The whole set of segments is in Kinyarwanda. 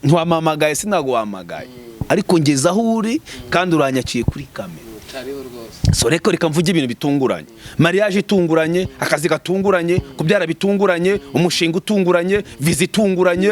Ntiwampamagaye, sinaguhamagaye, ariko ngeze aho uri kandi uranyakiye kuri kamera. So reka mvuge ibintu bitunguranye: mariage itunguranye, akazi gatunguranye, kubyara bitunguranye, umushinga utunguranye, viza itunguranye.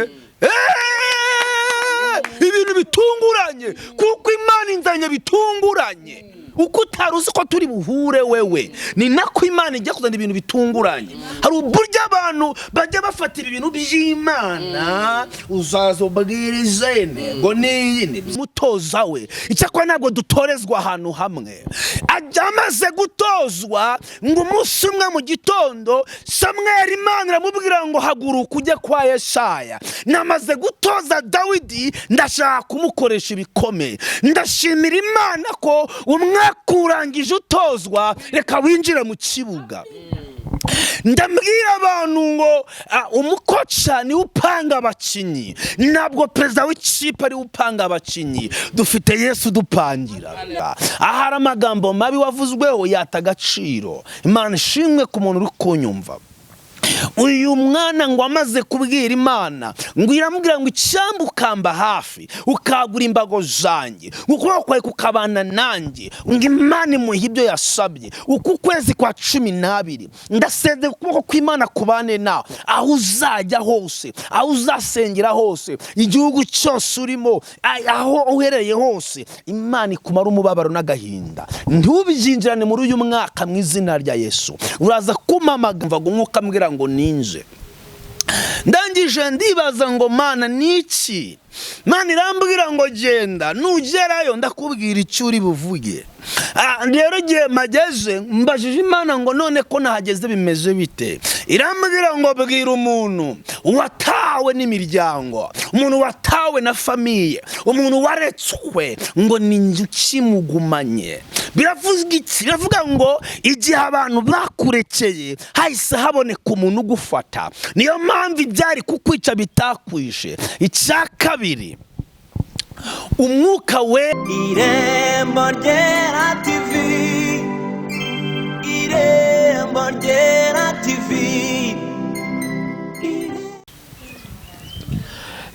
Ibintu bitunguranye, kuko Imana inzanye bitunguranye. Uko utari uzi ko turi buhure wewe, ni nako Imana ijya kuzana ibintu bitunguranye. Hari uburyo abantu bajya bafatira ibintu by'Imana. Uzaza ubwirize, intego n'iyi ni mutoza we. Icyakora ntabwo dutorezwa ahantu hamwe. Ajya amaze gutozwa, ngo umunsi umwe mu gitondo Samweri, Imana iramubwira ngo: "Haguruka ujye kwa Yeshaya. Namaze gutoza Dawidi, ndashaka kumukoresha ibikomeye." Ndashimira Imana ko umwaka urangije utozwa. Reka winjire mu kibuga. Ndabwira abantu ngo umukoca niwe upanga abakinnyi, ntabwo perezida w'ikipe ariwe upanga abakinnyi. Dufite Yesu udupangira. Ahari amagambo mabi wavuzweho yata agaciro. Imana ishimwe ku muntu uri kunyumva. Uyu mwana ngo amaze kubwira Imana, ngo iramubwira ngo: "Icyambu ukamba hafi, ukagura imbago zanjye, ukuboko kwawe kukabana nanjye." Ngo Imana imuha ibyo yasabye. Uku kwezi kwa 12, ndasezera ukuboko kw'Imana kubane nawe aho uzajya hose, aho uzasengera hose, igihugu cyose urimo, aho uherereye hose. Imana ikumara umubabaro n'agahinda, ntubyinjirane muri uyu mwaka mu izina rya Yesu. Uraza kumpamagara, mvaga umwuka ambwira ngo ninje. Ndangije ndibaza ngo: "Mana, ni iki?" Mana irambwira ngo: "Genda, nugerayo ndakubwira icyo uri buvuge." Rero igihe mpageze, mbajije Imana ngo: "None ko nahageze, bimeze bite?" Irambwira ngo: "Bwira umuntu watawe n'imiryango, umuntu watawe na famille, umuntu waretswe, ngo ni njye ukimugumanye." Biravuga iki? Biravuga ngo igihe abantu bakurekeye, hahise haboneka umuntu ugufata. Niyo mpamvu ibyari kukwica bitakwishe. Icya kabiri, Umwuka we. Irembo Ryera TV, Irembo Ryera TV.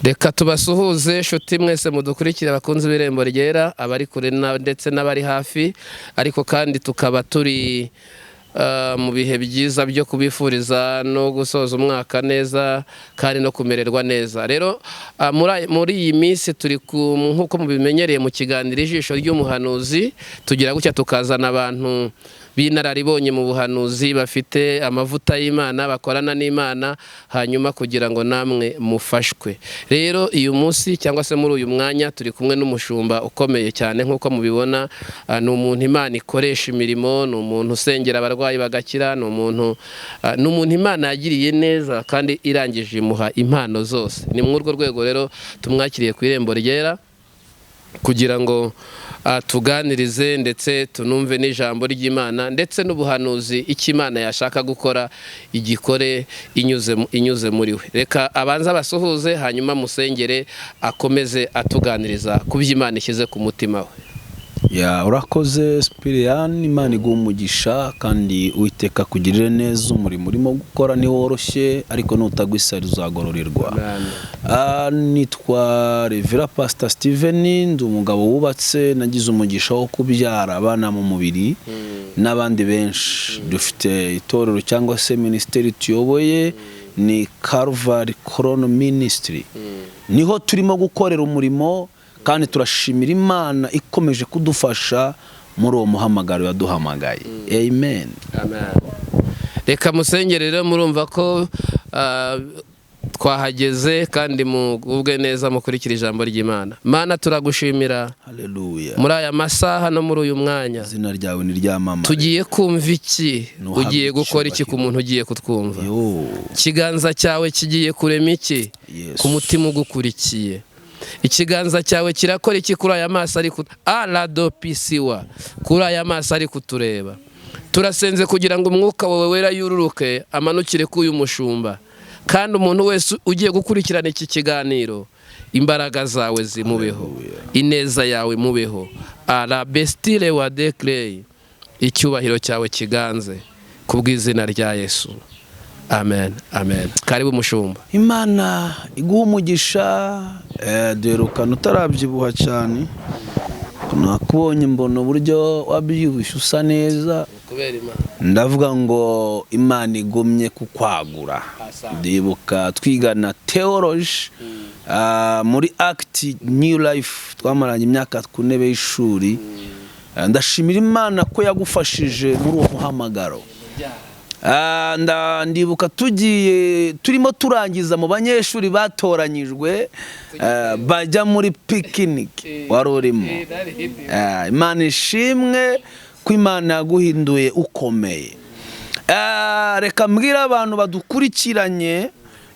Reka tubasuhuze nshuti mwese mudukurikira, abakunzi b'Irembo Ryera, abari kure ndetse n'abari hafi. Ariko kandi tukaba turi mu bihe byiza byo kubifuriza no gusoza umwaka neza kandi no kumererwa neza. Rero muri iyi minsi turi nk'uko mubimenyereye mu kiganiro Ijisho ry'Umuhanuzi, tugira gutya tukazana abantu b'inararibonye mu buhanuzi, bafite amavuta y'Imana, bakorana n'Imana, hanyuma kugira ngo namwe mufashwe. Rero uyu munsi cyangwa se muri uyu mwanya turi kumwe n'umushumba ukomeye cyane. Nk'uko mubibona, ni umuntu Imana ikoresha imirimo, ni umuntu usengera abarwayi bagakira, ni umuntu Imana yagiriye neza kandi irangije imuha impano zose. Ni muri urwo rwego rero tumwakiriye ku Irembo Ryera kugira ngo atuganirize, ndetse tunumve n'ijambo ry'Imana ndetse n'ubuhanuzi, icyo Imana yashaka gukora igikore inyuze muri we. Reka abanze abasuhuze, hanyuma musengere, akomeze atuganiriza ku byo Imana ishyize ku mutima we. Ya, urakoze Sipiriyani, Imana iguha umugisha kandi Uwiteka kugirire neza. Umurimo urimo gukora ntiworoshye, ariko nutagwa isari uzagororerwa. Nitwa Reverend Pastor Steven, ndi umugabo wubatse, nagize umugisha wo kubyara abana mu mubiri n'abandi benshi. Dufite itorero cyangwa se minisiteri tuyoboye, ni Calvary Corona Ministry, niho turimo gukorera umurimo, kandi turashimira Imana ikomeje kudufasha muri uwo muhamagaro yaduhamagaye. Amen. Amen. Reka musengere rero. Murumva ko twahageze, kandi mugubwe neza, mukurikira ijambo ry'Imana. Mana, turagushimira Haleluya. muri aya masaha no muri uyu mwanya. Izina ryawe ni ryamamare. Tugiye kumva iki? Ntuhabwe Ugiye gukora iki ku icyubahiro. muntu ugiye kutwumva? Yo. Ikiganza cyawe kigiye kurema iki Yesu. ku mutima ugukurikiye? Ikiganza cyawe kirakora iki kuri aya maso ari aradopisiwa, kuri aya maso ari kutureba? Turasenze kugira ngo Umwuka wawe Wera yururuke, amanukire k'uyu mushumba, kandi umuntu wese ugiye gukurikirana iki kiganiro, imbaraga zawe zimubeho, ineza yawe imubeho. Arabesitire wa dekereyi, icyubahiro cyawe kiganze ku bw'izina rya Yesu. Amen, amen. Karibu mushumba. Imana iguha umugisha. Duherukana utarabyibuha cyane, nakubonye mbona uburyo wabyibushye usa neza. Kubera Imana. Ndavuga ngo Imana igumye kukwagura. Ndibuka twigana theology muri Act New Life, twamaranye imyaka ku ntebe y'ishuri. Ndashimira Imana ko yagufashije muri uwo muhamagaro. Ndibuka tugiye turimo turangiza mu banyeshuri batoranyijwe bajya muri picnic, wari urimo. Imana ishimwe ko Imana yaguhinduye ukomeye. Reka mbwire abantu badukurikiranye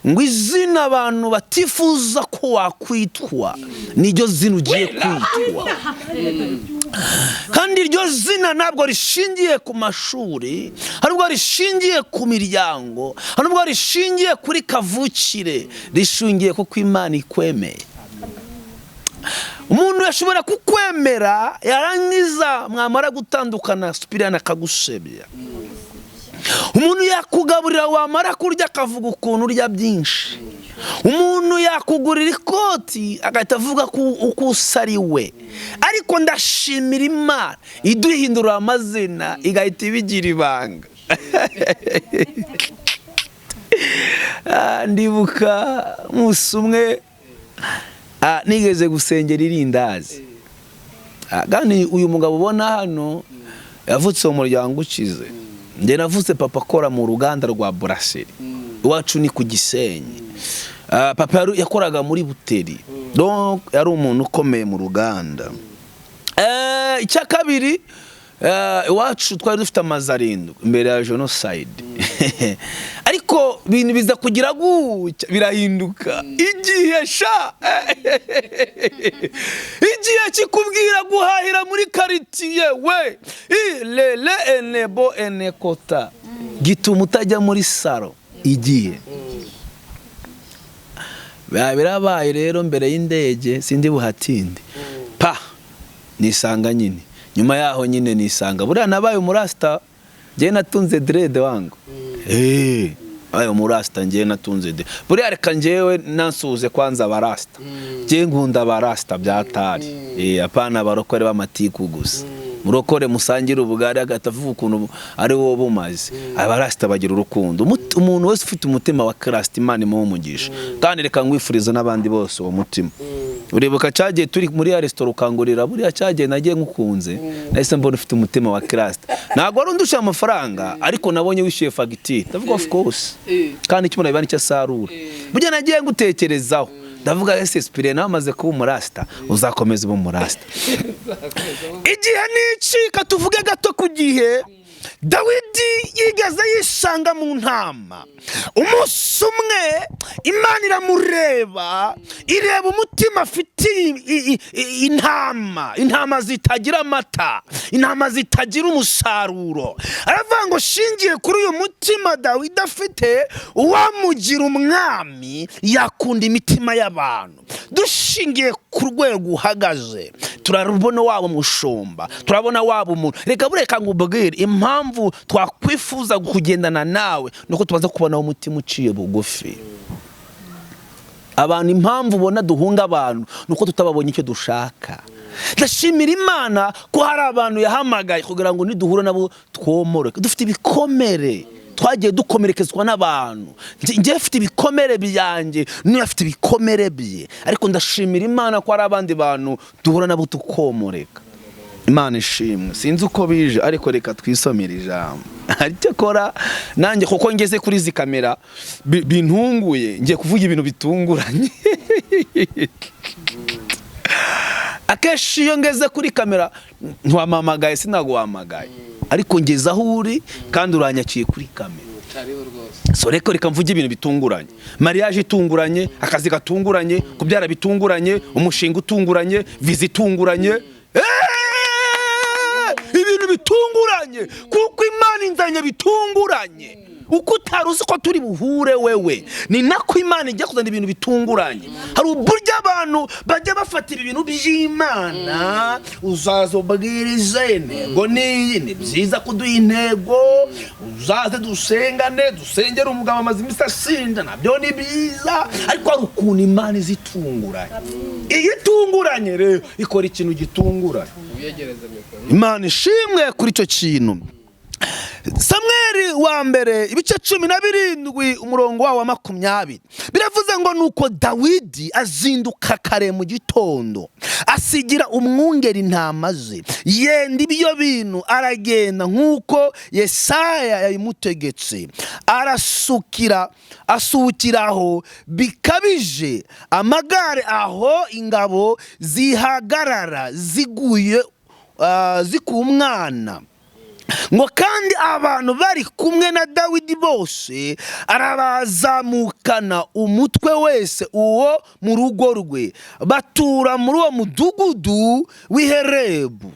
ngo izina abantu batifuza ko wakwitwa niryo zina ugiye kwitwa, kandi iryo zina ntabwo rishingiye ku mashuri, ntabwo rishingiye ku miryango, ntabwo rishingiye kuri kavukire, rishingiye kuko Imana ikwemeye. Umuntu yashobora kukwemera, yarangiza mwamara gutandukana Sipiriyani akagusebya. Umuntu yakugaburira, wamara kurya akavuga ukuntu urya byinshi. Umuntu yakugurira ikoti agahita avuga ko uko usa ari we. Ariko ndashimira Imana iduhindura amazina igahita ibigira ibanga. Ndibuka umunsi umwe nigeze gusengera irindazi. Kandi uyu mugabo ubona hano yavutse mu muryango ukize. Njye navutse papa akora mu ruganda rwa buraseri, iwacu ni ku Gisenyi. Papa yakoraga muri buteri, donc yari umuntu ukomeye mu ruganda. Icya kabiri, iwacu twari dufite amazu 7 mbere ya jenoside, ariko ibintu biza kugira gutya birahinduka. Igihe sha igihe kikubwira guhahira muri karitiye we ilele enebo enekota gituma utajya muri saro. Igihe birabaye rero mbere y'indege sindi buhatinde pa nisanga nyine nyuma yaho nyine nisanga buriya nabaye umurasta, njye natunze dread wangu. Ayo murasta njye natunze de buriya, reka njyewe nansuhuze kwanza abarasta. Njye nkunda abarasta byatari, apana abarokore b'amatiku gusa. Murokore musangire ubugari agahita avuga ukuntu ari wowe bumaze. Abarasta bagira urukundo. Umuntu wese ufite umutima wa Christ, Imana imuhe umugisha. Kandi reka ngwifuriza n'abandi bose uwo mutima. Uribuka cyagiye turi muri ya resitora ukangurira, buriya cyagiye nagiye nkukunze, nahise mbona ufite umutima wa Christ. Ntabwo wari undusha amafaranga, ariko nabonye wishyuye fagitire, ndavuga of course. Kandi icyo umuntu abibana icyo asarura. Burya nagiye ngutekerezaho, ndavuga ese Sipiriyani nawe amaze kuba umurasta, uzakomeza ube umurasta. Igihe nicika tuvuge gato ku gihe Dawidi yigeze yisanga mu ntama. Umunsi umwe Imana iramureba, ireba umutima afitiye intama, intama zitagira amata, intama zitagira umusaruro. Aravuga ngo shingiye kuri uyu mutima Dawidi afite, uwamugira umwami yakunda imitima y'abantu. Dushingiye ku rwego uhagaze, turabona waba umushumba, turabona waba umuntu. Reka bureka ngo ubwire impamvu twakwifuza kugendana nawe, nuko tubanza kubonaho umutima uciye bugufi. Abantu impamvu ubona duhunga abantu nuko tutababonye icyo dushaka. Ndashimira Imana ko hari abantu yahamagaye kugira ngo niduhura nabo twomoroke. Dufite ibikomere, twagiye dukomerekezwa n'abantu. Njye mfite ibikomere byanjye, niba afite ibikomere bye, ariko ndashimira Imana ko hari abandi bantu duhura nabo tukomoreka. Imana ishimwe. Sinzi uko bije, ariko reka twisomere ijambo. Ariko nanjye kuko ngeze kuri izi kamera bintunguye, ngiye kuvuga ibintu bitunguranye. Akenshi iyo ngeze kuri kamera ntiwampamagaye, sinaguhamagaye, ariko ngeze aho uri kandi uranyakiye kuri kamera. So reka mvuge ibintu bitunguranye. Mariage itunguranye, akazi gatunguranye, kubyara bitunguranye, umushinga utunguranye, viza itunguranye. Ibintu bitunguranye, kuko Imana inzanye bitunguranye. Uko utari uzi ko turi buhure wewe, ni nako Imana ijya kuzana ibintu bitunguranye. Hari uburyo abantu bajya bafatira ibintu by'Imana, uzaza ubwirize intego n'iyi, ni byiza kuduha intego, uzaze dusengane, dusengere umugabo amaze iminsi asinda, nabyo ni byiza, ariko hari ukuntu Imana izitunguranye. Iyo itunguranye rero ikora ikintu gitunguranye. Imana ishimwe kuri icyo kintu. Samweli wa mbere ibice 17 umurongo wawo wa 20 biravuze ngo nuko Dawidi azinduka kare mu gitondo, asigira umwungeri intama ze, yenda ibyo bintu aragenda nk'uko Yesaya yabimutegetse, asukiraho bikabije amagare aho ingabo zihagarara ziguye zikumwana. Ngo kandi abantu bari kumwe na Dawidi bose arabazamukana umutwe wese uwo mu rugo rwe, batura muri uwo mudugudu w'iherebu.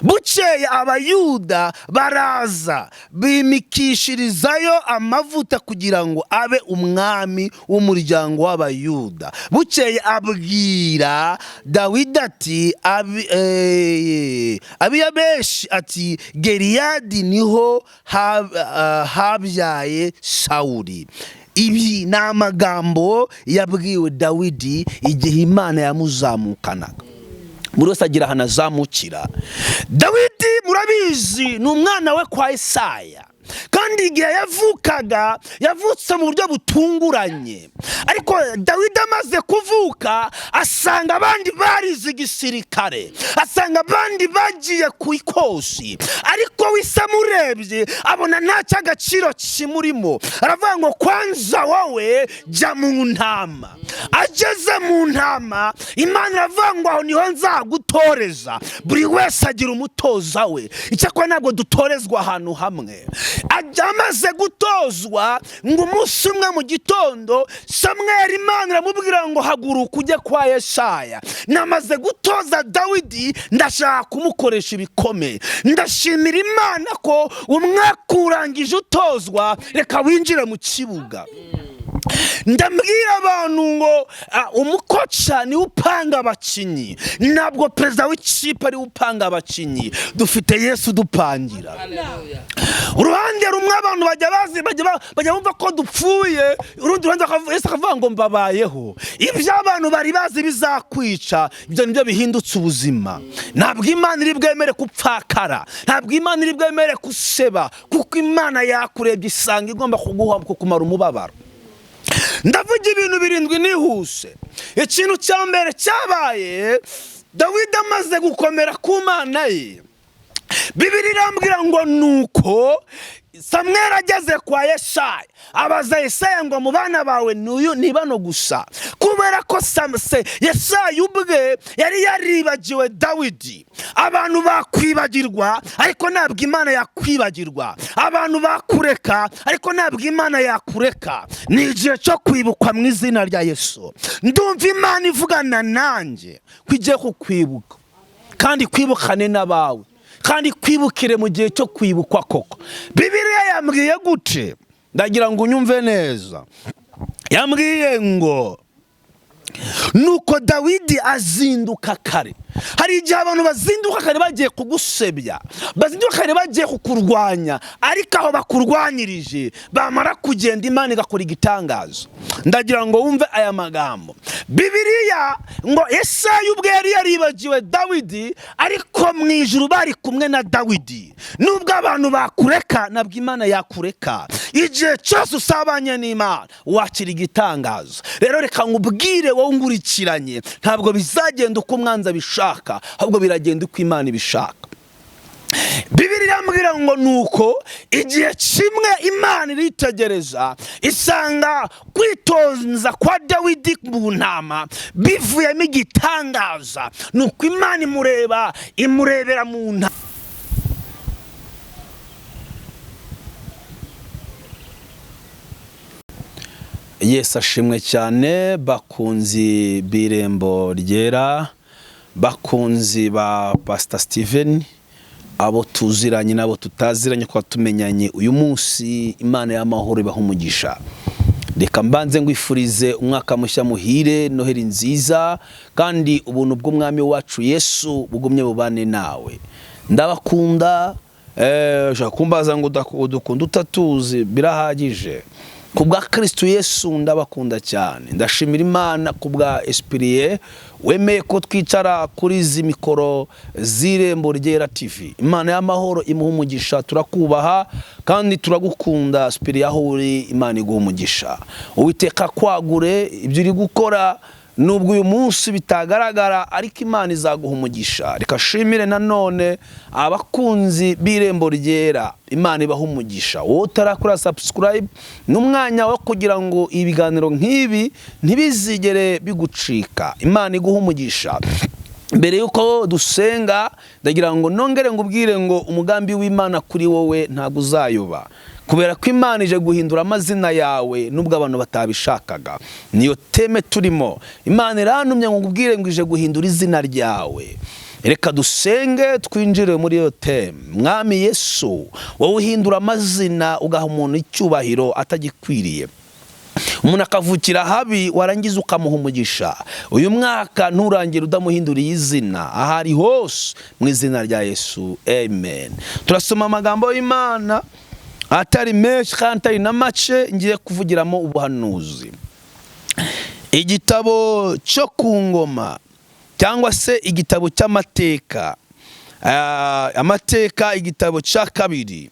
Bukeye Abayuda baraza bimikishirizayo amavuta kugira ngo abe umwami w'umuryango w'Abayuda. Bukeye abwira Dawidi ati Abiyabeshi ati Geriyadi niho habyaye Sawuli. Ibi ni amagambo yabwiwe Dawidi igihe Imana yamuzamukanaga. Buri wese agira ahantu azamukira. Dawidi murabizi ni umwana we kwa Yesaya, kandi igihe yavukaga yavutse mu buryo butunguranye. Ariko Dawidi amaze kuvuka asanga abandi barize igisirikare, asanga abandi bagiye ku ikosi, ariko we amurebye abona nta cy'agaciro kimurimo. Aravuga ngo kwanza wowe jya mu ntama. Ageze mu ntama Imana iravuga ngo aho niho nzagutoreza. Buri wese agira umutoza we, icyakora ntabwo dutorezwa ahantu hamwe. Amaze gutozwa ngo umunsi umwe mu gitondo Samweli Imana iramubwira ngo haguruka ujye kwa Yesaya. Namaze gutoza Dawidi, ndashaka kumukoresha ibikomeye. Ndashimira Imana ko umwaka urangije utozwa, reka winjire mu kibuga. Ndambwira abantu ngo umukoca niwe upanga abakinyi, ntabwo perezida w'ikipe ariwe upanga abakinyi. Dufite Yesu dupangira. Uruhande rumwe abantu bajya bazi bajya bumva ko dupfuye, urundi ruhande Yesu akavuga ngo mbabayeho. Ibyo abantu bari bazi bizakwica, ibyo nibyo bihindutse ubuzima. Ntabwo Imana iri bwemere kupfakara, ntabwo Imana iri bwemere kuseba, kuko Imana yakurebye isanga igomba kuguha kukumara umubabaro. Ndavuga ibintu 7 nihuse. Ikintu cya mbere cyabaye, Dawidi amaze gukomera ku Mana ye, Bibiliya irambwira ngo nuko Samweli ageze kwa Yesaya abaza Yesaya ngo mu bana bawe n'uyu ni bano gusa, kubera ko Yesaya ubwe yari yaribagiwe Dawidi. Abantu bakwibagirwa ariko ntabwo Imana yakwibagirwa, abantu bakureka ariko ntabwo Imana yakureka. Ni igihe cyo kwibukwa mu izina rya Yesu. Ndumva Imana ivugana nanjye ko igiye kukwibuka, kandi kwibukane n'abawe, kandi kwibukire mu gihe cyo kwibukwa koko. Bibiliya yambwiye gute? Ndagira ngo unyumve neza. Yambwiye ngo nuko Dawidi azinduka kare. Hari igihe abantu bazinduka kare bagiye kugusebya, bazinduka kare bagiye kukurwanya, ariko aho bakurwanyirije bamara kugenda Imana igakora igitangazo. Ndagira ngo wumve aya magambo. Bibiliya ngo Yesaya ubwe yari yaribagiwe Dawidi, ariko mu ijuru bari kumwe na Dawidi. Nubwo abantu bakureka, nabwo Imana yakureka. Igihe cyose usabanye n'Imana wakira igitangazo. Rero reka nkubwire wowe ngurikiranye, ntabwo bizagenda uko umwanzi abishaka, ahubwo biragenda uko Imana ibishaka. Bibiliya irambwira ngo nuko igihe kimwe Imana iritegereza isanga kwitonza kwa Dawidi mu ntama bivuyemo igitangaza. Nuko Imana imureba, imurebera mu ntama. Yesu ashimwe cyane, bakunzi b'Irembo Ryera, bakunzi ba Pastor Steven, Abo tuziranye n'abo tutaziranye, kuba tumenyanye uyu munsi, Imana y'amahoro ibaha umugisha. Reka mbanze ngwifurize umwaka mushya muhire, Noheli nziza, kandi ubuntu bw'Umwami wacu Yesu bugumye bubane nawe. Ndabakunda. Ushaka kumbaza ngo udukunda utatuzi, birahagije. Ku bwa Kristo Yesu ndabakunda cyane. Ndashimira Imana ku bwa Espiriye wemeye ko twicara kuri izi mikoro z'Irembo Ryera TV. Imana y'amahoro imuha umugisha. Turakubaha kandi turagukunda, Sipiriye, aho uri Imana iguha umugisha. Uwiteka kwagure ibyo uri gukora, nubwo uyu munsi bitagaragara, ariko Imana izaguha umugisha. Reka shimire nanone abakunzi b'Irembo Ryera, Imana ibaha umugisha. Wowe utarakora subscribe, ni umwanya wo kugira ngo ibiganiro nk'ibi ntibizigere bigucika. Imana iguha umugisha. Mbere y'uko dusenga, ndagira ngo nongere ngubwire ngo umugambi w'Imana kuri wowe ntabwo uzayoba, kubera ko Imana ije guhindura amazina yawe nubwo abantu batabishakaga. Niyo theme turimo. Imana irantumye ngo ngubwire ngo ije guhindura izina ryawe. Reka dusenge, twinjire muri iyo theme. Mwami Yesu, wowe uhindura amazina, ugaha umuntu icyubahiro atagikwiriye, umuntu akavukira habi warangiza ukamuha umugisha, uyu mwaka nturangire udamuhinduriye izina aho ari hose, mu izina rya Yesu, amen. Turasoma amagambo y'Imana atari menshi kandi atari na make, ngiye kuvugiramo ubuhanuzi. Igitabo cyo ku ngoma, cyangwa se igitabo cy'amateka, Amateka igitabo cya kabiri,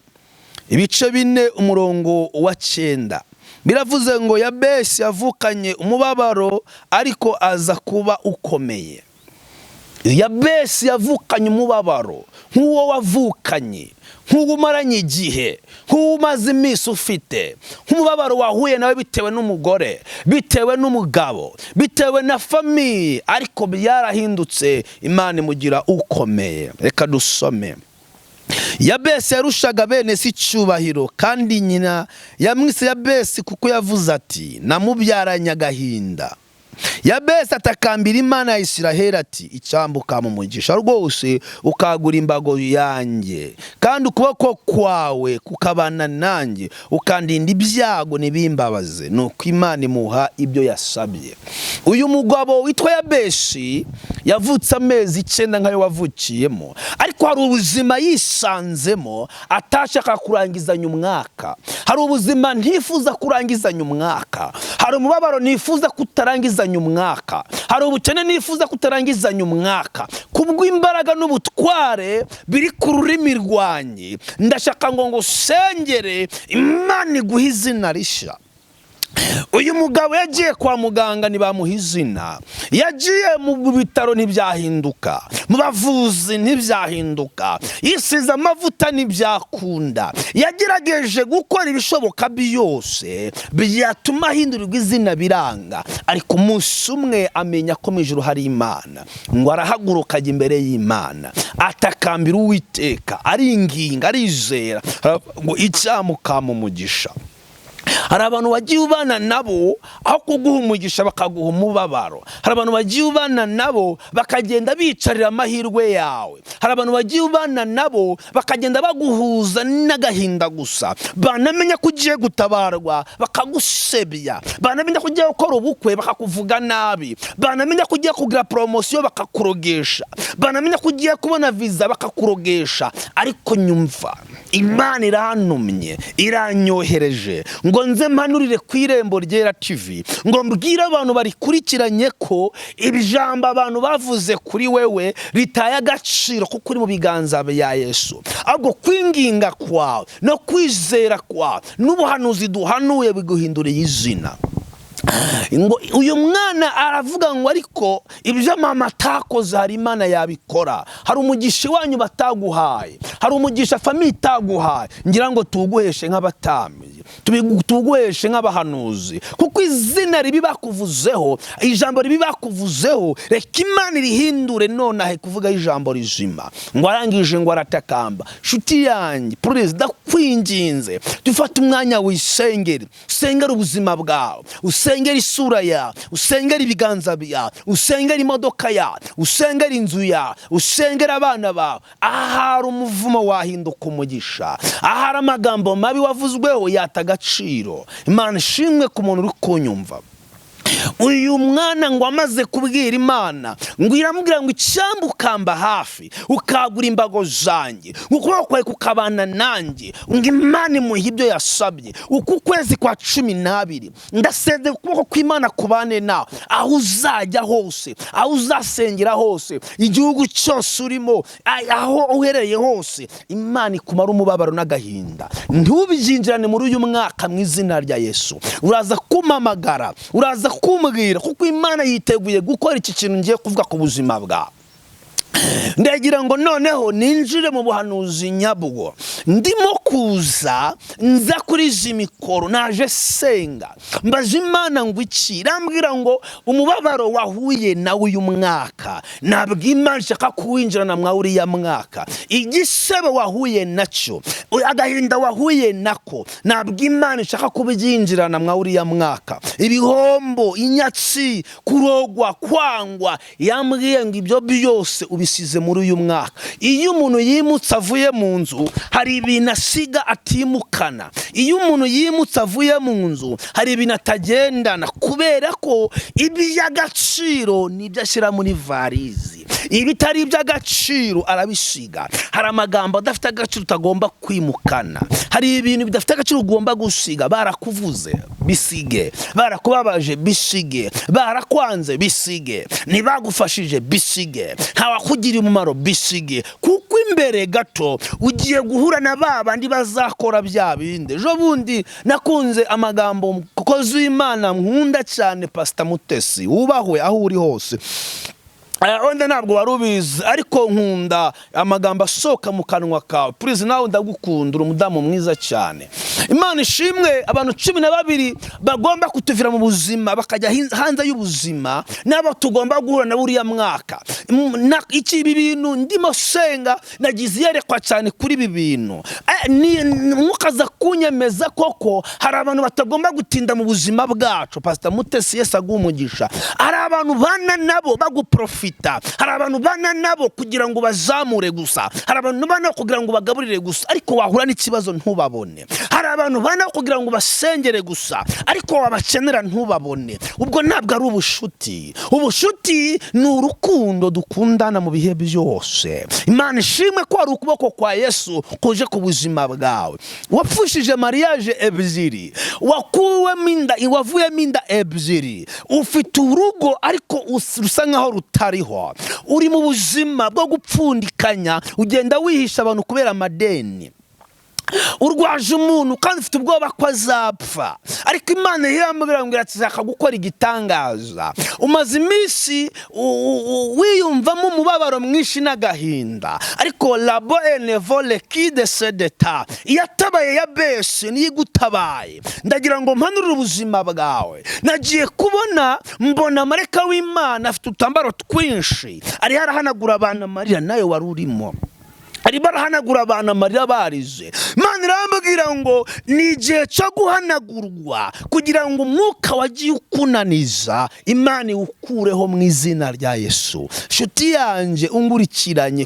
ibice 4, umurongo wa 9, biravuze ngo: "Yabesi yavukanye umubabaro, ariko aza kuba ukomeye." Yabesi yavukanye umubabaro nk'uwo wavukanye, nk'uwo umaranye igihe, nk'uwo umaze iminsi ufite, nk'umubabaro wahuye nawe bitewe n'umugore, bitewe n'umugabo, bitewe na famille, ariko byarahindutse, Imana imugira ukomeye. Reka dusome. Yabesi yarushaga bene se icyubahiro, kandi nyina yamwise Yabesi kuko yavuze ati: "Namubyaranye agahinda." Yabesi atakambira Imana ya Isiraheli ati: "Icyampa ukampa umugisha rwose, ukagura imbago yanjye, kandi ukuboko kwawe kukabana nanjye, ukandinda ibyago ntibimbabaze." Nuko Imana imuha ibyo yasabye. Uyu mugabo witwa Yabeshi yavutse amezi 9 nk'ayo wavukiyemo, ariko hari ubuzima yisanzemo atashaka kurangizanya umwaka. Hari ubuzima ntifuza kurangizanya umwaka, hari umubabaro nifuza kutarangizanya umwaka, hari ubukene nifuza kutarangizanya umwaka. Kubw'imbaraga n'ubutware biri ku rurimi rwanjye, ndashaka ngo ngusengere, Imana iguhe izina rishya. Uyu mugabo yagiye kwa muganga ntibamuha izina, yagiye mu bitaro ntibyahinduka, mu bavuzi ntibyahinduka, yisize amavuta ntibyakunda, yagerageje gukora ibishoboka byose byatuma ahindurirwa izina biranga. Ariko umunsi umwe amenya ko mu ijuru hari Imana, ngo arahaguruka ajya imbere y'Imana, atakambira Uwiteka, aringinga, arizera ngo icyampa ukampa umugisha. Hari abantu bagiye ubana nabo, aho kuguha umugisha bakaguha umubabaro. Hari abantu bagiye ubana nabo bakagenda bicarira amahirwe yawe. Hari abantu bagiye ubana nabo bakagenda baguhuza n'agahinda gusa. Banamenya ko ugiye gutabarwa bakagusebya, banamenya ko ugiye gukora ubukwe bakakuvuga nabi, banamenya ko ugiye kugira promotion bakakurogesha, banamenya ko ugiye kubona viza bakakurogesha. Ariko nyumva, Imana irantumye, iranyohereje ngo nze mpanurire ku Irembo Ryera TV, ngo mbwire abantu barikurikiranye ko ijambo abantu bavuze kuri wewe ritaye agaciro, kuko uri mu biganza bya Yesu. Ahubwo kwinginga kwawe no kwizera kwawe n'ubuhanuzi duhanuye biguhinduriye izina. Ngo uyu mwana aravuga ngo: "Ariko ibyo mama atakoze, hari Imana yabikora." Hari umugisha iwanyu bataguhaye, hari umugisha famille itaguhaye, ngira ngo tuwuguheshe nk'abatambyi, tuwuguheshe nk'abahanuzi, kuko izina ribi bakuvuzeho, ijambo ribi bakuvuzeho, reka Imana irihindure nonahe kuvugaho ijambo rizima. Ngo arangije ngo aratakamba. Nshuti yanjye, perezida, kwinginze dufate umwanya wisengere, usengere ubuzima bwawe, usengere. Usengera isura yawe, usengera ibiganza byawe, usengera imodoka yawe, usengera inzu yawe, usengera abana bawe. Ahari umuvumo wahinduka umugisha, ahari amagambo mabi wavuzweho yata agaciro. Imana ishimwe ku muntu uri kunyumva. Uyu mwana ngo amaze kubwira Imana, ngo iramubwira ngo: "Icyambu ukamba hafi, ukagura imbago zanjye, ukuboko kwawe kukabana nanjye." Ngo Imana imuha ibyo yasabye. Uku kwezi kwa 12 ndaseze ukuboko kw'Imana kubane nawe, aho uzajya hose, aho uzasengera hose, igihugu cyose urimo, aho uherereye hose, Imana ikumara umubabaro n'agahinda, ntubyinjirane muri uyu mwaka mu izina rya Yesu. Uraza kumpamagara, uraza kumbwira, kuko Imana yiteguye gukora iki kintu ngiye kuvuga ku buzima bwawe. Ndagira ngo noneho ninjire mu buhanuzi nyabwo. Ndimo kuza nza kuri izi mikoro, naje senga, mbaza Imana ngo iki? Irambwira ngo umubabaro wahuye nawe uyu mwaka ntabwo Imana ishaka kuwinjirana mwa uriya mwaka. Igisebo wahuye nacyo, agahinda wahuye nako, ntabwo Imana ishaka kubyinjirana mwa uriya mwaka. Ibihombo, inyatsi, kurogwa, kwangwa, yambwiye ngo ibyo byose ubisize muri uyu mwaka. Iyo umuntu yimutse avuye mu nzu, hari ibintu asiga atimukana. Iyo umuntu yimutse avuye mu nzu, hari ibintu atagendana, kubera ko iby'agaciro nibyo ashyira muri varizi, ibitari iby'agaciro arabisiga. Hari amagambo adafite agaciro utagomba kwimukana, hari ibintu bidafite agaciro ugomba gusiga. Barakuvuze, bisige. Barakubabaje, bisige. Barakwanze, bisige. Ntibagufashije, bisige. Ntawakugiriye umumaro, bisige, kuko imbere gato ugiye guhura na ba bandi bazakora bya bindi. Ejo bundi nakunze amagambo kuko z'Imana nkunda cyane, Pasita Mutesi, wubahwe aho uri hose. Wenda ntabwo wari ubizi, ariko nkunda amagambo asohoka mu kanwa kawe. Please, nawe ndagukunda, uri umudamu mwiza cyane. Imana ishimwe. Abantu 12 bagomba kutuvira mu buzima bakajya hanze y'ubuzima, nabo tugomba guhura na buriya mwaka. Iki ibi bintu ndimo senga, nagize iyerekwa cyane kuri ibi bintu. Umwuka aza kunyemeza koko hari abantu batagomba gutinda mu buzima bwacu. Pasita Mutesi, Yesu aguha umugisha. Hari abantu bana nabo baguprofita, hari abantu bana nabo kugira ngo bazamure gusa, hari abantu bana kugira ngo bagaburire gusa, ariko wahura n'ikibazo ntubabone. Hari abantu bana kugira ngo basengere gusa, ariko wabakenera ntubabone. Ubwo ntabwo ari ubushuti. Ubushuti ni urukundo dukundana mu bihe byose. Imana ishimwe ko hari ukuboko kwa Yesu kuje ku buzima bwawe. Wapfushije mariage ebyiri, wakuwemo inda, wavuyemo inda ebyiri, ufite urugo ariko rusa nkaho rutariho. Uri mu buzima bwo gupfundikanya, ugenda wihisha abantu kubera amadeni. Urwaje umuntu kandi ufite ubwoba ko azapfa, ariko Imana irambwira ngo irashaka gukora igitangaza. Umaze iminsi wiyumvamo umubabaro mwinshi n'agahinda, ariko labo enevole kide sedeta iyatabaye ya besi niyo igutabaye. Ndagira ngo mpanurire ubuzima bwawe. Nagiye kubona mbona marayika w'Imana afite udutambaro twinshi, ariho arahanagura abantu amarira, nawe wari urimo, arimo arahanagura abantu amarira barize. Imana irambwira ngo ni igihe cyo guhanagurwa kugira ngo umwuka wagiye ukunaniza Imana iwukureho mu izina rya Yesu. Nshuti yanjye ungurikiranye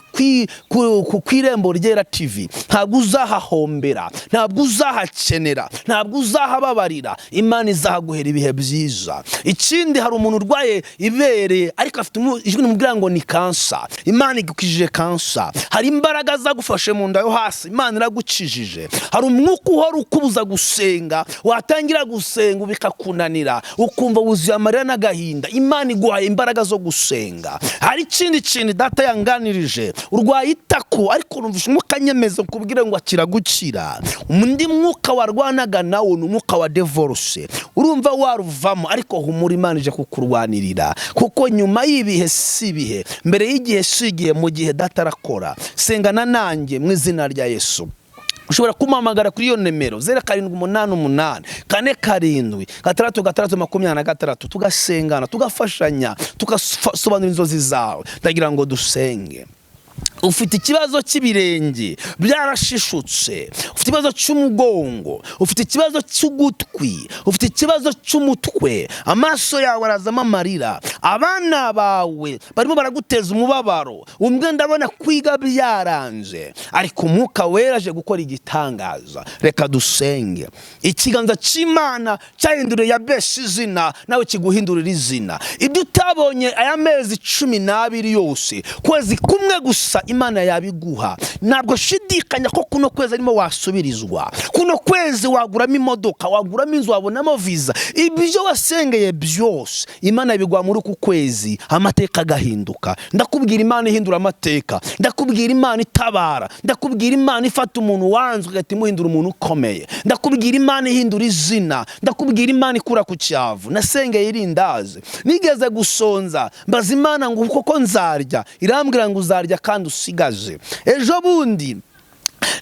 ku Irembo Ryera TV, ntabwo uzahahombera, ntabwo uzahakenera, ntabwo uzahababarira. Imana izahaguhera ibihe byiza. Ikindi, hari umuntu urwaye ibere ariko afite ijwi rimubwira ngo ni kansa. Imana igukijije kansa. Hari imbaraga zagufashe mu nda yo hasi, Imana iragukijije. Hari umwuka uhora ukubuza gusenga, watangira gusenga bikakunanira, ukumva wuzuye amarira n'agahinda. Imana iguhaye imbaraga zo gusenga. Hari ikindi kintu data yanganirije: urwaye itako, ariko numvise umwuka anyemeza kubwira ngo akira gukira. Undi mwuka warwanaga nawo ni umwuka wa divorce, urumva waruvamo, ariko humura, Imana ije kukurwanirira, kuko nyuma y'ibihe si ibihe, mbere y'igihe si igihe, mu gihe data arakora. Sengana nanjye mu izina rya Yesu. Ushobora kumpamagara kuri iyo nimero 0788476626, tugasengana, tugafashanya, tugasobanura inzozi zawe. Ndagira ngo dusenge. Ufite ikibazo cy'ibirenge byarashishutse, ufite ikibazo cy'umugongo, ufite ikibazo cy'ugutwi, ufite ikibazo cy'umutwe, amaso yawe arazamo amarira, abana bawe barimo baraguteza umubabaro, umwe ndabona kwiga byaranze, ariko Umwuka Wera aje gukora igitangaza. Reka dusenge. Ikiganza cy'Imana cyahinduriye Yabesi izina, nawe kiguhindurira izina. Ibyo utabonye aya mezi 12 yose, kwezi kumwe gusa Imana yabiguha. Ntabwo shidikanya ko kuno kwezi arimo wasubirizwa, kuno kwezi waguramo imodoka, waguramo inzu, wabonamo viza. Ibyo wasengeye byose Imana biguha muri uku kwezi, amateka agahinduka. Ndakubwira Imana ihindura amateka, ndakubwira Imana itabara, ndakubwira Imana ifata umuntu wanzwe igahita imuhindura umuntu ukomeye, ndakubwira Imana ihindura izina, ndakubwira Imana ikura ku cyavu. Nasengeye irindazi, nigeze gusonza, mbaza Imana ngo koko nzarya? Irambwira ngo uzarya kandi usigaje. Ejo bundi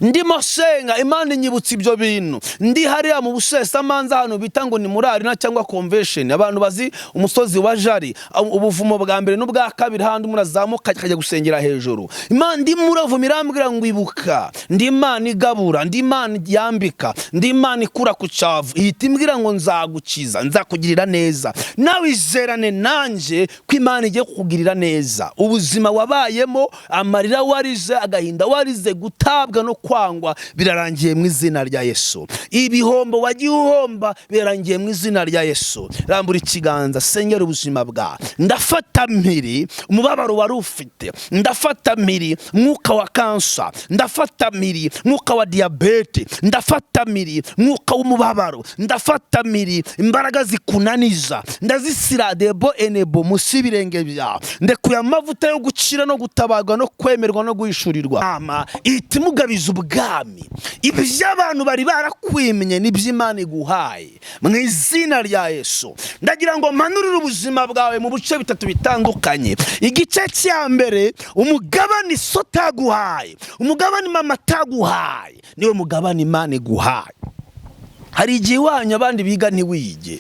ndimo senga, Imana inyibutsa ibyo bintu. Ndi hariya mu Busesamanza, ahantu bita ngo ni muri Arena cyangwa Convention, abantu bazi umusozi wa Jari, ubuvumo bwa mbere n'ubwa kabiri, handi umuntu azamuka akajya gusengera hejuru. Imana ndimo uravuma, irambwira ngo ibuka, ndi Imana igabura, ndi Imana yambika, ndi Imana ikura ku cyavu. Ihita imbwira ngo nzagukiza, nzakugirira neza. Nawe izerane nanjye ko Imana igiye kukugirira neza. Ubuzima wabayemo, amarira warize, agahinda warize, gutabwa no kwangwa birarangiye mu izina rya Yesu. Ibihombo wagiye uhomba birarangiye mu izina rya Yesu. Rambura ikiganza, sengera ubuzima bwawe. Ndafata mpiri umubabaro wari ufite, ndafata mpiri mwuka wa kansa, ndafata mpiri mwuka wa diyabete, ndafata mpiri mwuka w'umubabaro, ndafata mpiri imbaraga zikunaniza, ndazisira debo enebo munsi y'ibirenge byawe. Ndekuye amavuta yo gukira no gutabarwa no kwemerwa no guhishurirwa. Ama ihita imugabiza ubwami. Ibyo abantu bari barakwimye nibyo Imana iguhaye mu izina rya Yesu. Ndagira ngo mpanurire ubuzima bwawe mu bice bitatu bitandukanye. Igice cya mbere, umugabane so ataguhaye, umugabane mama ataguhaye, niwe mugabane Imana iguhaye. Hari igihe iwanyu abandi biga ntiwige,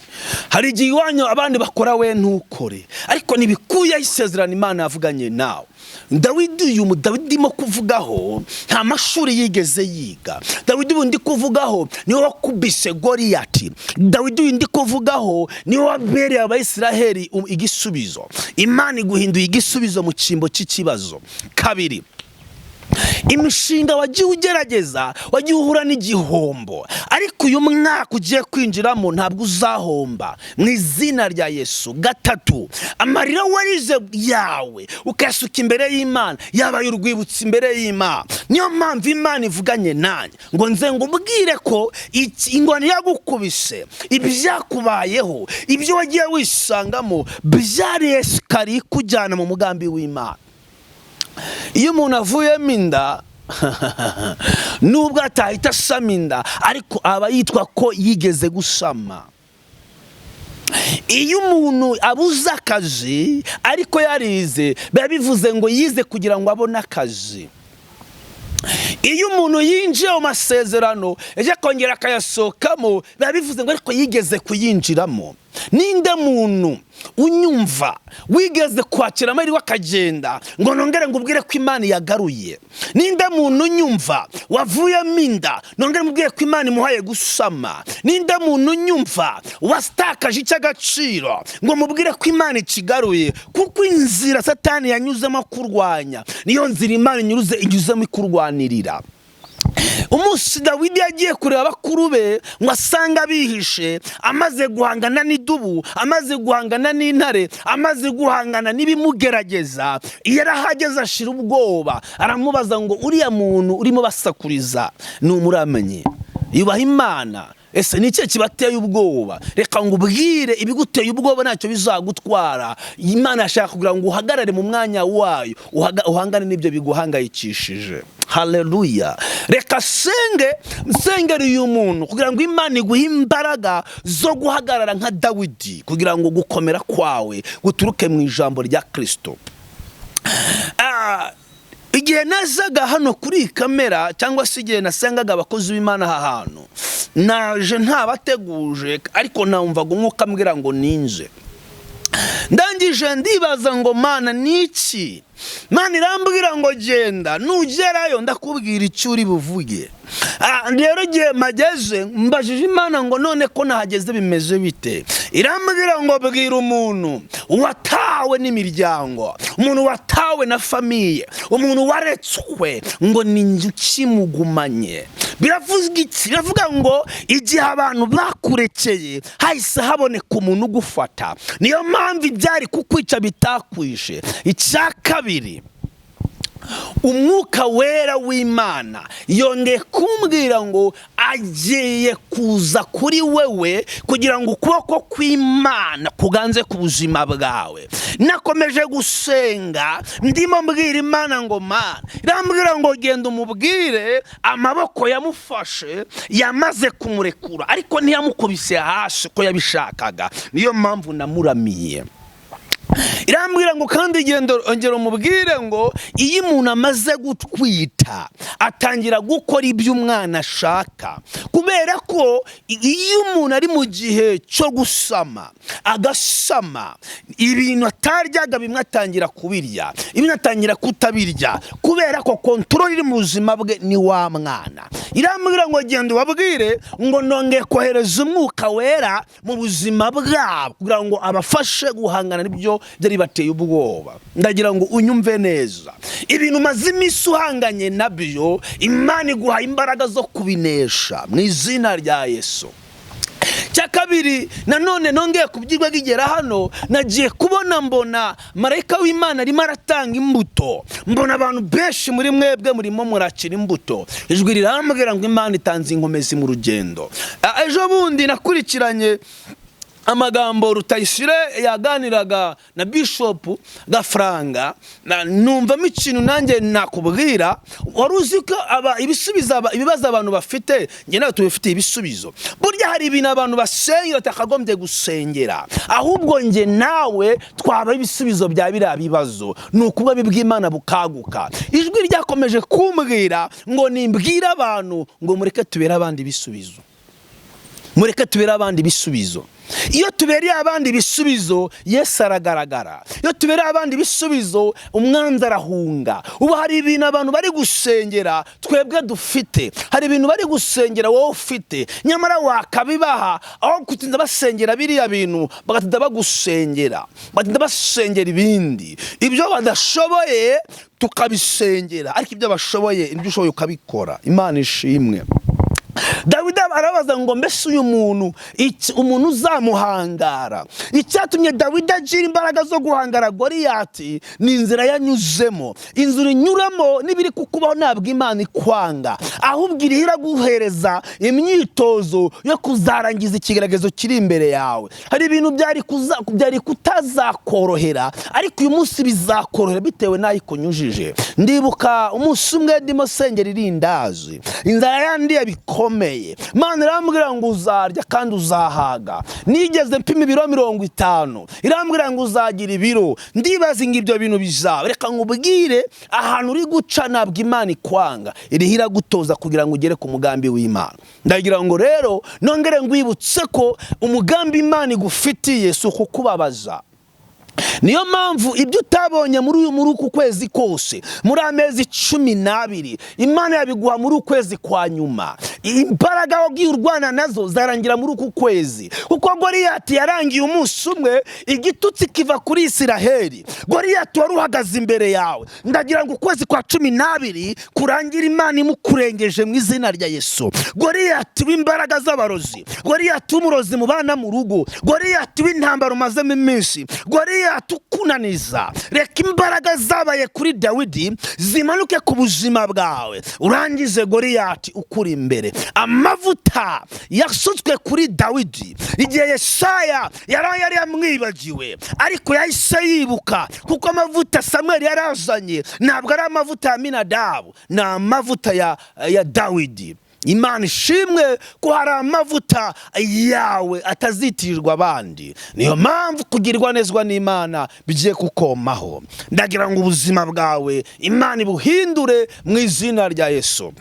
hari igihe iwanyu abandi bakora we ntukore, ariko ntibikuyeho isezerano Imana yavuganye nawe. Dawidi, uyu Dawidi ndimo kuvugaho, nta mashuri yigeze yiga. Dawidi uyu ndi kuvugaho niwe wakubise Goriyati. Dawidi uyu ndi kuvugaho niwe wabereye Abayisiraheli igisubizo. Imana iguhinduye igisubizo mu cyimbo cy'ikibazo. Kabiri, imishinga wagiye ugerageza, wagiye uhura n'igihombo, ariko uyu mwaka ugiye kwinjiramo ntabwo uzahomba mu izina rya Yesu. Gatatu, amarira warize yawe ukayasuka imbere y'Imana yabaye urwibutso imbere y'Imana. Niyo mpamvu Imana ivuganye nanjye ngo nze ngo ubwire ko ingwani yagukubise, ibyakubayeho, ibyo wagiye wisangamo byari escalier ikujyana mu mugambi w'Imana. Iyo umuntu avuyemo inda, nubwo atahita asama inda, ariko aba yitwa ko yigeze gusama. Iyo umuntu abuze akazi ariko yarize, biba bivuze ngo yize kugira ngo abone akazi. Iyo umuntu yinjiye mu masezerano ejo akongera akayasohokamo, biba bivuze ngo ariko yigeze kuyinjiramo. Ninde muntu unyumva wigeze kwakira amahirwe akagenda, ngo nongere ngo ubwire ko Imana yagaruye? Ninde muntu unyumva wavuyemo inda, nongere mubwire ko Imana imuhaye gusama? Ninde muntu unyumva wasitakaje icy'agaciro, ngo mubwire ko Imana ikigaruye? Kuko inzira Satani yanyuzemo kurwanya niyo nzira Imana inyuzemo ikurwanirira. Umunsi Dawidi yagiye kureba bakuru be ngo asange abihishe, amaze guhangana n'idubu, amaze guhangana n'intare, amaze guhangana n'ibimugerageza, yarahageze ashira ubwoba, aramubaza ngo uriya muntu urimo basakuriza ni umuramenye yubaha Imana, ese ni ikihe kibateye ubwoba? Reka ngo ubwire, ibiguteye ubwoba ntacyo bizagutwara. Imana yashaka kugira ngo uhagarare mu mwanya wayo, uhangane n'ibyo biguhangayikishije. Haleluya! Reka senge nsengere uyu muntu kugira ngo Imana iguhe imbaraga zo guhagarara nka Dawidi, kugira ngo gukomera kwawe guturuke mu ijambo rya Kirisito. Igihe nazaga hano kuri iyi kamera, cyangwa se igihe nasengaga abakozi b'Imana aha hantu, naje ntabateguje, ariko namvaga umwuka ambwira ngo ninze. Ndangije ndibaza ngo: "Mana, ni iki?" Mana irambwira ngo: "Genda, nugerayo ndakubwira icyo uri buvuge." Rero igihe mpageze, mbajije Imana ngo: "None ko nahageze, bimeze bite?" Irambwira ngo: "Bwira umuntu watawe n'imiryango, umuntu watawe na famille, umuntu waretswe, ngo ni njye ukimugumanye." Biravuga iki? Biravuga ngo igihe abantu bakurekeye, hahise haboneka umuntu ugufata. Niyo mpamvu ibyari kukwica bitakwishe. Icya kabiri, Umwuka Wera w'Imana yongeye kumbwira ngo agiye kuza kuri wewe kugira ngo ukuboko kw'Imana kuganze ku buzima bwawe. Nakomeje gusenga, ndimo mbwira Imana ngo: "Mana." Irambwira ngo: "Genda umubwire amaboko yamufashe yamaze kumurekura, ariko ntiyamukubise hasi ko yabishakaga, niyo mpamvu namuramiye." Irambwira ngo kandi: "Genda ongera umubwire ngo iyo umuntu amaze gutwita atangira gukora ibyo umwana ashaka, kubera ko iyo umuntu ari mu gihe cyo gusama, agasama, ibintu ataryaga bimwe atangira kubirya, ibindi atangira kutabirya, kubera ko control iri mu buzima bwe ni wa mwana." Irambwira ngo: "Genda ubabwire ngo nongeye kohereza Umwuka Wera mu buzima bwabo kugira ngo abafashe guhangana n'ibyo byari bateye ubwoba." Ndagira ngo unyumve neza: ibintu umaze iminsi uhanganye nabyo, Imana iguha imbaraga zo kubinesha mu izina rya Yesu. Cya kabiri nanone nongeye kubyigwa bigera hano, nagiye kubona mbona marayika w'Imana arimo aratanga imbuto, mbona abantu benshi muri mwebwe murimo murakira imbuto. Ijwi rirambwira ngo Imana itanze inkomezi mu rugendo. Ejo bundi nakurikiranye amagambo Rutayisire yaganiraga na Bishopu Gafaranga, numvamo ikintu nanjye nakubwira. Wari uzi ko ibisubizo ibibazo abantu bafite, njye nawe tubifitiye ibisubizo? Burya hari ibintu abantu basengera batakagombye gusengera, ahubwo njye nawe twaba ibisubizo bya biriya bibazo. Ni ukuba bw'Imana bukaguka. Ijwi ryakomeje kumbwira ngo nimbwire abantu ngo mureke tubere abandi ibisubizo, mureke tubere abandi ibisubizo. Iyo tubereye abandi ibisubizo, Yesu aragaragara. Iyo tubereye abandi ibisubizo, umwanzi arahunga. Ubu hari ibintu abantu bari gusengera twebwe dufite, hari ibintu bari gusengera wowe ufite, nyamara wakabibaha aho kutinda basengera biriya bintu, bagatinda bagusengera, batinda basengera ibindi. Ibyo badashoboye tukabisengera, ariko ibyo bashoboye, ibyo ushoboye ukabikora. Imana ishimwe. Dawidi arabaza ngo: "Mbese uyu muntu, umuntu uzamuhangara?" Icyatumye Dawidi agira imbaraga zo guhangara Goriyati ni inzira yanyuzemo. Inzira inyuramo n'ibiri kukubaho, ntabwo Imana ikwanga, ahubwo iriho iraguhereza imyitozo yo kuzarangiza ikigeragezo kiri imbere yawe. Hari ibintu byari kutazakorohera, ariko uyu munsi bizakorohera bitewe n'aho ikunyujije. Ndibuka umunsi umwe ndimo sengera irindazi, inzara yandiye bikomeye. Imana irambwira ngo: "Uzarya kandi uzahaga." Nigeze mpima ibiro 50, irambwira ngo: "Uzagira ibiro." Ndibaza ngo ibyo bintu bizaba. Reka nkubwire, ahantu uri guca ntabwo Imana ikwanga, iriho iragutoza kugira ngo ugere ku mugambi w'Imana. Ndagira ngo rero nongere ngwibutse ko umugambi Imana igufitiye si ukukubabaza. Niyo mpamvu ibyo utabonye muri uku kwezi kose, muri amezi 12, Imana yabiguha muri ukwezi kwa nyuma. Imbaraga wagiye urwana nazo zarangira muri uku kwezi, kuko Goriyati yarangiye umunsi umwe, igitutsi kiva kuri Isiraheli. Goriyati wari uhagaze imbere yawe, ndagira ngo ukwezi kwa 12 kurangira Imana imukurengeje mu izina rya Yesu. Goriyati w'imbaraga z'abarozi, Goriyati w'umurozi mubana mu rugo, Goriyati w'intambara umazemo iminsi, Goriyati ukunaniza, reka imbaraga zabaye kuri Dawidi zimanuke ku buzima bwawe, urangize Goriyati ukuri imbere. Amavuta yasutswe kuri Dawidi igihe Yesaya yari yamwibagiwe, ariko yahise yibuka, kuko amavuta Samweli yari azanye ntabwo ari amavuta ya Minadabu, ni amavuta ya Dawidi. Imana ishimwe ko hari amavuta yawe atazitirirwa abandi. Niyo mpamvu kugirwa nezwa n'Imana bigiye kukomaho. Ndagira ngo ubuzima bwawe Imana ibuhindure mu izina rya Yesu.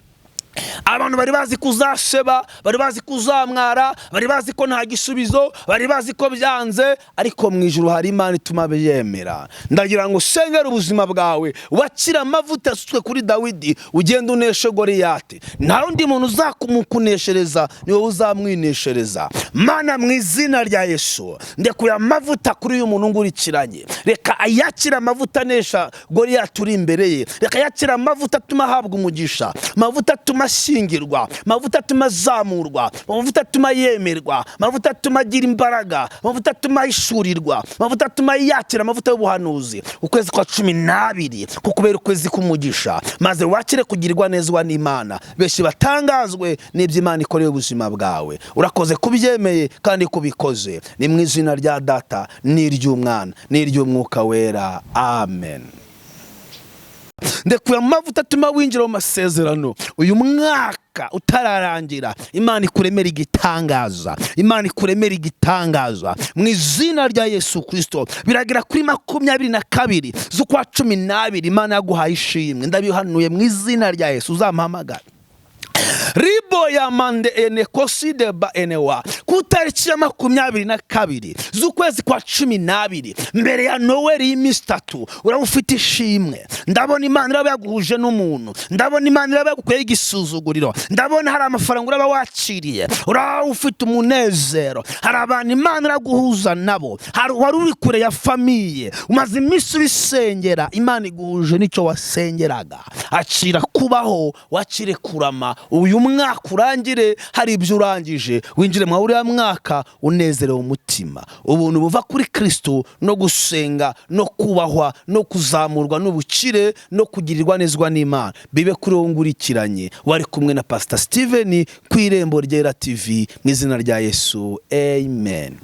Abantu bari bazi ko uzasheba, bari bazi ko uzamwara, bari bazi ko nta gisubizo, bari bazi ko byanze, ariko mu ijuru hari Imana ituma byemera. Ndagira ngo usengere ubuzima bwawe, wakire amavuta yasutswe kuri Dawidi, ugende uneshe Goliyati. Nta wundi muntu uzakumukuneshereza, ni wowe uzamwineshereza. Mana, mu izina rya Yesu, ndekuye amavuta kuri uyu muntu ngurikiranye. Reka ayakire amavuta anesha Goliyati uri imbere ye. Reka ayakire amavuta atuma ahabwa umugisha, amavuta atuma ashyingirwa, amavuta atuma azamurwa, amavuta atuma yemerwa, amavuta atuma agira imbaraga, amavuta atuma ahishurirwa, amavuta atuma yakira amavuta y'ubuhanuzi. Ukwezi kwa 12 kukubera ukwezi k'umugisha, maze wakire kugirirwa nezwa n'Imana, benshi batangazwe n'ibyo Imana ikoreye ubuzima bwawe. Urakoze kubyemeye kandi kubikoze. Ni mu izina rya Data n'iry'Umwana n'iry'Umwuka Wera, amen. Ndekuye amavuta atuma winjira mu masezerano uyu mwaka utararangira. Imana ikuremera igitangaza, Imana ikuremera igitangaza mu izina rya Yesu Kirisito. Biragera kuri 22 z'ukwa 12, Imana yaguhaye ishimwe. Ndabihanuye mu izina rya Yesu, uzampamagara. Ribo ya mande ene koside ba enewa. Ku tariki ya 22 z'ukwezi kwa 12, mbere ya Noweli y'iminsi 3, uraba ufite ishimwe. Ndabona Imana iraba yaguhuje n'umuntu, ndabona Imana iraba yagukuyeho igisuzuguriro, ndabona hari amafaranga uraba wakiriye, uraba ufite umunezero. Hari abantu Imana iraguhuza nabo, hari wari uri kure ya famille, umaze iminsi ubisengera, Imana iguhuje n'icyo wasengeraga. Akira kubaho, wakire kurama, uyu mwaka urangire hari ibyo urangije, winjire mu uriya mwaka unezerewe umutima. Ubuntu buva kuri Kristo no gusenga no kubahwa no kuzamurwa n'ubukire no kugirirwa nezwa n'Imana bibe kuri wowe ngurikiranye. Wari kumwe na Pastor Steven ku Irembo Ryera TV. Mu izina rya Yesu, amen.